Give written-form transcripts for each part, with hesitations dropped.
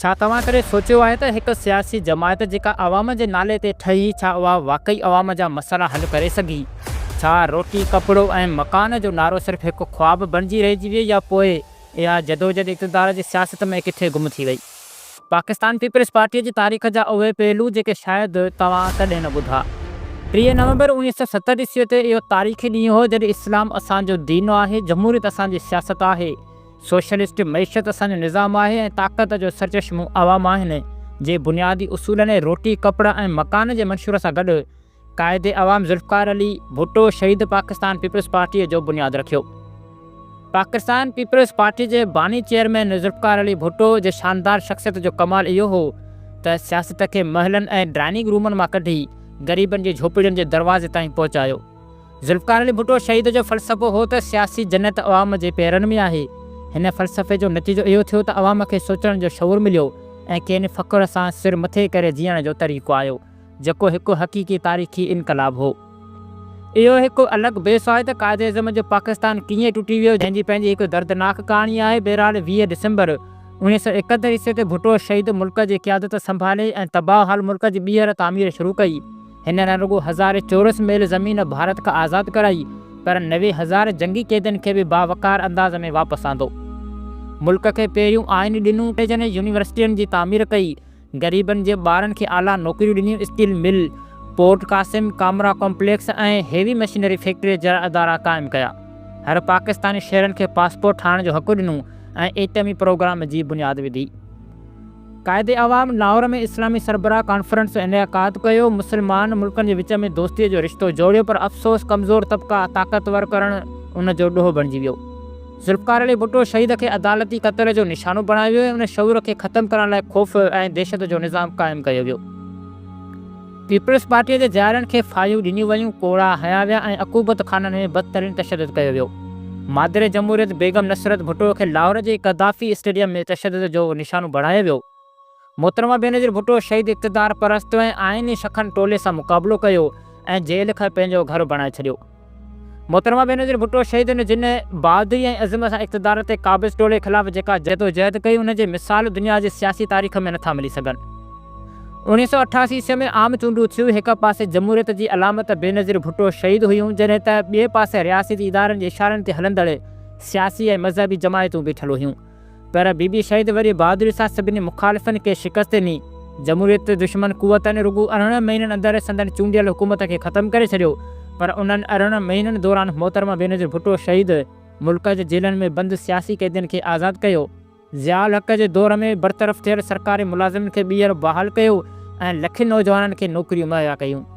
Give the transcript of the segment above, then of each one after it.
ڇا توهان ڪڏهن سوچيو آهي ته هڪ سياسي جماعت جيڪا عوام جي نالي تي ٺهي ڇا اها واقعي عوام جا مسئلا حل ڪري سگهي؟ ڇا روٽي، ڪپڙو ۽ مڪان جو نعرو صرف هڪ خواب بڻجي رهجي ويو يا پوء اها جدوجهد اقتدار جي سياست ۾ ڪٿي گم ٿي وئي؟ پاڪستان پيپلز پارٽيء جي تاريخ جا اهي پهلو جيڪي شايد توهان ڪڏهن نه ٻڌا. 30 نومبر 1970 عيسويء تي اهو تاريخي ڏينهن هو جڏهن اسلام اسان جو دين آهي، جمهوريت اسان جي سياست آهي، سوشلسٽ معيشت اسان جو نظام آهي ۽ طاقت جو سرچشمو عوام آهن جي بنيادي اصولن ۽ روٽي، ڪپڙا ۽ مڪان جي منشور سان گڏ قائد عوام ذوالفقار علي ڀٽو شهيد پاڪستان پيپلز پارٽيء جو بنياد رکيو. پاڪستان پيپلز پارٽي جي باني چيئرمين ذوالفقار علي ڀٽو جي شاندار شخصيت جو ڪمال اهو هو ته سياست کي محلن ۽ ڊرائننگ رومن مان ڪڍي غريبن جي جهوپڙين جي دروازي تائين پهچايو. ذوالفقار علي ڀٽو شهيد جو فلسفو هو ته سياسي جنت عوام جي پيرن ۾ آهي. هن فلسفي جو نتيجو اهو ٿيو ته عوام کي سوچڻ جو شعور مليو ۽ کين فخر سان سر مٿي ڪري جيئڻ جو طريقو آيو، جيڪو هڪ حقيقي تاريخي انقلاب هو. اهو هڪ الڳ بحث آهي ته قائداعظم جو پاڪستان ڪيئن ٽٽي ويو، جنهن جي پنهنجي هڪ دردناڪ ڪهاڻي آهي. بهرحال 20 ڊسمبر 1971 عيسوي تي ڀٽو شهيد ملڪ جي قيادت سنڀالي ۽ تباهه حال ملڪ جي ٻيهر تعمير شروع ڪئي. هن نه رڳو هزارين چورس ميل زمين ڀارت کان آزاد ڪرائي پر 90,000 جنگي قيدين کي به باوقار انداز ۾ واپس آندو. ملڪ کي پهريون آئين ڏنو، ڪاليجن ۽ يونيورسٽين جي تعمير ڪئي، غريبن جي ٻارن کي اعليٰ نوڪريون ڏنيون، steel mill, port Qasim, Kamra complex ۽ heavy machinery factory جهڙا ادارا قائم ڪيا. هر پاڪستاني شهرين کي پاسپورٽ ٺاهڻ جو حق ڏنو ۽ ايٽمي پروگرام جي بنياد وڌي. قائد عوام لاهور ۾ اسلامي سربراهه ڪانفرنس جو انعقاد ڪيو، مسلمان ملڪن جي وچ ۾ دوستي جو رشتو جوڙيو پر افسوس ڪمزور طبقا طاقتور ڪرڻ ان جو ڏوهه بڻجي ويو. ذوالفقار علي ڀٽو شهيد کي عدالتي قتل جو نشانو بڻايو ويو ۽ ان شعور کي ختم ڪرڻ لاء خوف ۽ دهشت جو نظام قائم ڪيو ويو. پيپلز پارٽيء جي جيالن کي ڦاهيون ڏنيون ويون، ڪوڙا هنيا ويا ۽ عقوبت خانن ۾ بدترين تشدد ڪيو ويو. مادر جمهوريت بيگم نصرت ڀٽو کي لاهور جي قذافي اسٽيڊيم ۾ تشدد جو نشانو بڻايو ويو. محترمه بينظير ڀٽو شهيد اقتدار پرست ۽ آئيني شخن ٽولي سان مقابلو ڪيو ۽ جيل کي پنهنجو گهر بڻائي ڇڏيو. محترمه بينظير ڀٽو شهيد جن بهادري ۽ عزم سان اقتدار تي قابض ٽولي خلاف جيڪا جدوجهد ڪئي ان جي مثال دنيا جي سياسي تاريخ ۾ نٿا ملي سگهن. 1988 عيسوي ۾ عام چونڊون ٿيون، هڪ پاسي جمهوريت جي علامت بينظير ڀٽو شهيد هيون جڏهن ته ٻئي پاسي رياستي ادارن جي اشارن تي هلندڙ سياسي ۽ مذهبي جماعتون بيٺل هيون. پر بي بي شهيد وڏي بهادري سان سڀني مخالفن کي شڪست ڏني. جمهوريت دشمن قوتن رڳو 18 مهينن اندر سندن چونڊيل حڪومت کي ختم ڪري ڇڏيو پر انهن 18 مهينن دوران محترمه بينظير ڀٽو شهيد ملڪ جي جيلن ۾ بند سياسي قيدين کي آزاد ڪيو، ضياء الحق جي دور ۾ برطرف ٿيل سرڪاري ملازمن کي ٻيهر بحال ڪيو ۽ لکين نوجوانن کي نوڪريون مهيا ڪيون.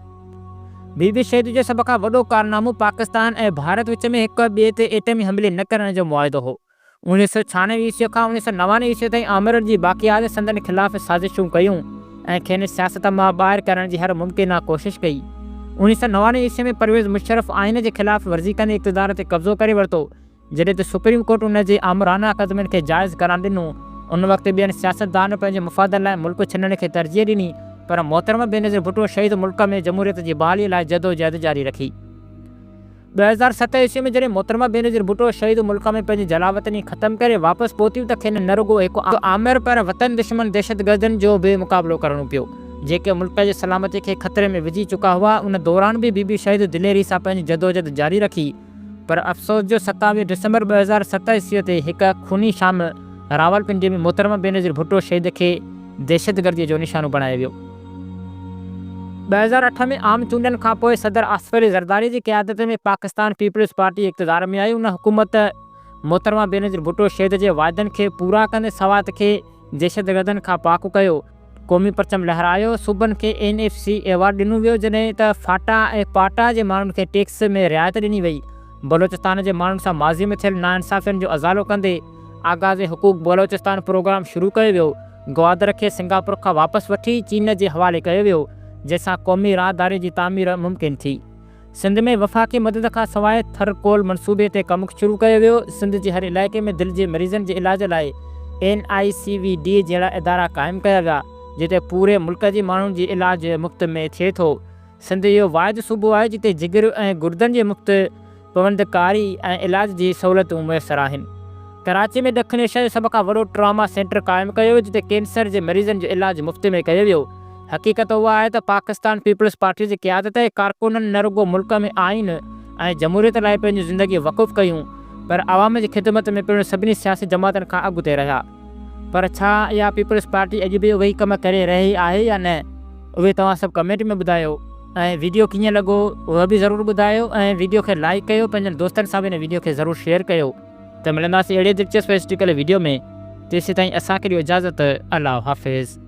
بي بي شهيد جو سڀ کان وڏو ڪارنامو پاڪستان ۽ ڀارت وچ ۾ هڪ ٻئي تي ايٽمي حملي نه ڪرڻ جو معاهدو هو. 1996 عيسوي کان 1999 عيسوي تائين آمرن جي باقيات سندن خلاف سازشون ڪيون ۽ کين سياست مان ٻاهر ڪرڻ جي هر ممڪنه ڪوشش ڪئي. 1999 عيسوي ۾ پرويز مشرف آئين جي خلاف ورزي ڪندي اقتدار تي قبضو ڪري ورتو، جڏهن ته سپريم ڪورٽ ان جي آمرانه قدمن کي جائز قرار ڏنو. ان وقت ٻين سياستدانن پنهنجي مفادن لاء ملڪ ڇڏڻ کي ترجيح ڏني، پر محترمه بينظير ڀٽو شهيد ملڪ ۾ جمهوريت جي بحالي لاء جدوجهد جاري رکي. 2007 عيسوي ۾ جڏهن محترمه بينظير ڀٽو شهيد ملڪ ۾ پنهنجي جلاوطني ختم ڪري واپس پهتيون ته کين نه رڳو هڪ آمر پر وطن دشمن دهشتگردن جو به مقابلو ڪرڻو پيو جيڪي ملڪ جي سلامتي کي خطري ۾ وجهي چڪا هئا ان دوران به بي بي شهيد دليري سان پنهنجي جدوجهد جاري رکي پر افسوس جو 27 ڊسمبر 2007 عيسوي تي هڪ خوني شام راولپنڊي ۾ محترمه بينظير ڀٽو شهيد کي دهشتگردي جو نشانو بڻايو ويو. 2008 ۾ عام چونڊن کانپوء صدر آصف علي زرداري جي قيادت ۾ پاڪستان پيپلز پارٽي اقتدار ۾ آئي، ان حڪومت محترمه بينظير ڀٽو شهيد جي واعدن کي پورا ڪندي سوات کي دهشتگردن کان پاڪ ڪيو، قومي پرچم لهرايو، صوبن کي اين ايف سي ايوارڊ ڏنو ويو، جڏهن ته فاٽا ۽ پاٽا جي ماڻهن کي ٽيڪس ۾ رعايت ڏني وئي، بلوچستان جي ماڻهن سان ماضي ۾ ٿيل ناانصافين جو ازالو ڪندي آغاز حقوق بلوچستان پروگرام شروع ڪيو ويو. گوادر کي سنگاپور کان واپس وٺي چين جي حوالي ڪيو ويو، جنهن سان قومي راهداري جي تعمير ممڪن ٿي. سنڌ ۾ وفاقي مدد کان سواء ٿر ڪول منصوبي تي ڪم شروع ڪيو ويو. سنڌ جي هر علائقي ۾ دل جي مريضن جي علاج لاء اين آء سي وي ڊي جهڙا ادارا قائم ڪيا ويا، جتي پوري ملڪ جي ماڻهن جي علاج مفت ۾ ٿئي ٿو. سنڌ اهو واحد صوبو آهي جتي جگر ۽ گردن جي مفت پوندڪاري ۽ علاج جي سهولتون ميسر آهن. ڪراچي ۾ ڏکڻ ايشيا جو سڀ کان وڏو ٽراما سينٽر قائم ڪيو ويو جتي ڪينسر جي مريضن جو علاج مفت ۾ ڪيو ويو. حقيقت اها آهي ته پاڪستان پيپلز پارٽي جي قيادت ۽ ڪارڪنن نه رڳو ملڪ ۾ آئين ۽ جمهوريت لاء پنهنجون زندگيون وقف ڪيون پر عوام جي خدمت ۾ پڻ سڀني سياسي جماعتن کان اڳتي رهيا. پر ڇا اها پيپلز پارٽي اڄ به اهي ئي ڪم ڪري رهي آهي يا نه؟ اهي توهان سڀ ڪمينٽ ۾ ٻڌايو ۽ ويڊيو ڪيئن لڳو اهو به ضرور ٻڌايو ۽ ويڊيو کي لائيڪ ڪيو پنهنجن دوستن سان به هن ويڊيو کي ضرور شيئر ڪيو ته ملنداسين اهڙي دلچسپ ۽ هسٽريڪل ويڊيو ۾ تيسيتائين اسان کي ڏيو اجازت الله حافظ.